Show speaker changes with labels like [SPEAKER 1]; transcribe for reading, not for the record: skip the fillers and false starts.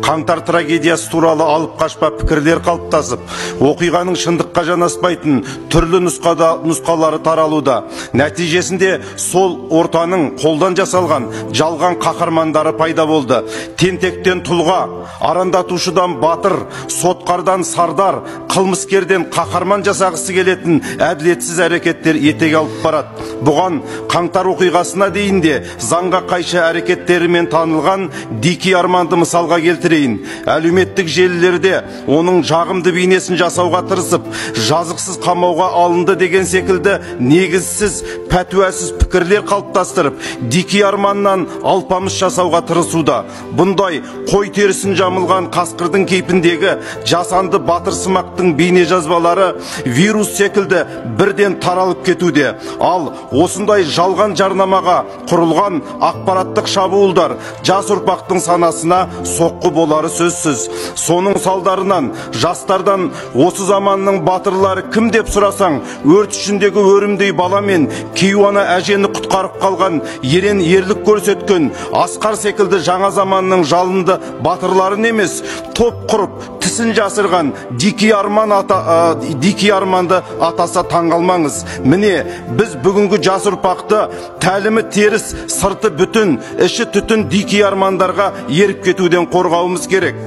[SPEAKER 1] Қаңтар трагедиясы туралы алып қашпа пікірлер қалыптасып, оқиғаның шындыққа жанаспайтын түрлі нұсқалары таралуда. Нәтижесінде сол ортаның қолдан жасалған жалған қаһармандары пайда болды. Тентектен тұлға, арандатушыдан батыр, сотқардан сардар, қылмыскерден қаһарман жасағысы келетін әділетсіз әрекеттер етек алып барады. Бұған Қаңтар оқиғасына дейін де заңға қайшы әрекеттерімен танылған Дикий Арманды мысалға келтірейін. Әлеуметтік желілерде оның жағымды бейнесін жасауға тырысып, жазықсыз қамауға алынды деген секілді негізсіз, пәтуасыз пікірлер қалыптастырып, Дикий Арманнан алпамыс жасауға тырысуда. Бұндай қой терісін жамылған қасқырдың кейпіндегі жасанды батырсымақтың бейне жазбалары вирус секілді бірден таралып кетуде. Ал осындай жалған жарнамаға құрылған ақпараттық шабуылдар жас ұрпақтың санасына соққы болары сөзсіз. Соның салдарынан жастардан осы заманның батырлары кім деп сұрасаң, өрт ішіндегі өрімдей бала мен кейуана әжені құтқарып қалған ерен ерлік көрсеткен Асқар секілді жаңа заманның жалынды батырларын емес, топ құрып тісін жасырған Дикий Арман Дикий Арманды атаса таңғалмаңыз. Міне, біз бүгінгі жас ұрпақты тәлімі теріс, сырты бүтін, іші түтін Дикий Армандарға еріп кетуден қорғауымыз керек.